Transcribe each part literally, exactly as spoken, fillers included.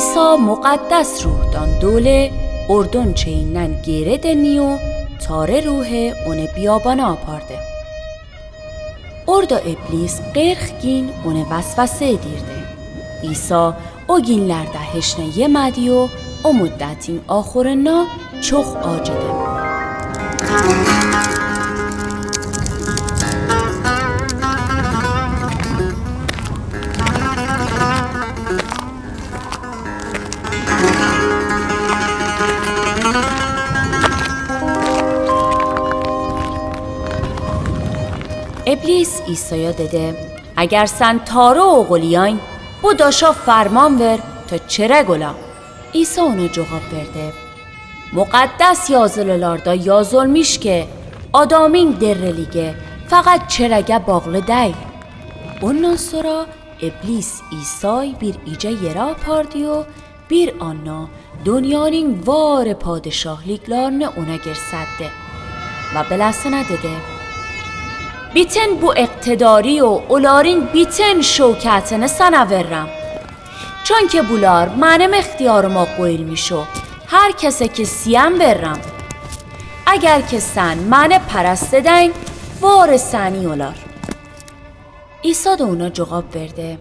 Isa muqaddas ruhdan dole, Urdun çheyinnan gere deniyo, tare ruhe une biyabana aparde. Urda Iblis qerxkin une waswase dirde. Isa o ginlarda hishne yemadiyo, o muddatin ahurina çok acıdı. Iblis İsa'ya dedi: "Eger sen Tarı oğuliyayn, bu daşa ferman ver ta çerek ola." İsa ona cevap verdi: "Muqaddas yazılılarda yazılmış ki, adamın derreligi faqat çerege bağlı değil." Ondan sonra İblis İsa'y bir ice yere apardı, bir anna dünyanın varı padişahlıklarını ona gersetti. Ve belasına dedi: "Bütün bu iqtidarı o oların bütün şevketini sana verrem. Çünki bular menim ihtiyarıma qoyulmış o, her kese ki siyen verrem. Eger ki sen meni perast edeyn, varı seni olar." İsa da ona cevap verdi: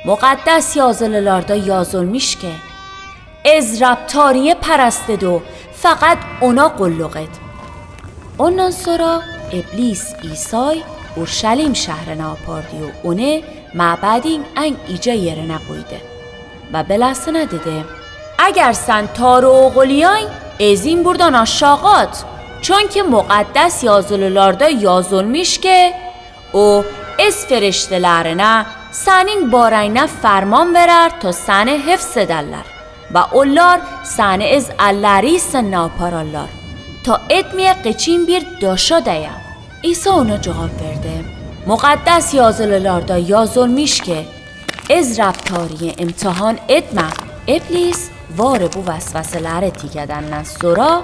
"Muqaddas yazılılarda yazılmış ki, ez Rab Tarıya perast ed o, faqat ona qulluq et." Ondan sonra İblis İsa'y Urşalim şehrine apardı o, onı mabedin en ice yerine qoydı. Ve belasına dedi: "Eger sen Tarı oğuliyayn, ezin buradan aşağı at. Çünki muqaddas yazılılarda yazılmış ki, o öz feriştelerine senin bareyne ferman verer ta seni hifz ederler. Ve ollar seni öz elleri üstünde apararlar, ta etmeye qıçın bir daşa deya." İsa ona cevap verdi: "Muqaddas yazılılarda yazılmış ki, ez Rab Tarıya imtihan etme." İblis varı bu waswaseleri tikadenden sonra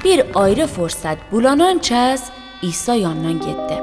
bir ayrı fırsat bulanınca İsa yanından gitti.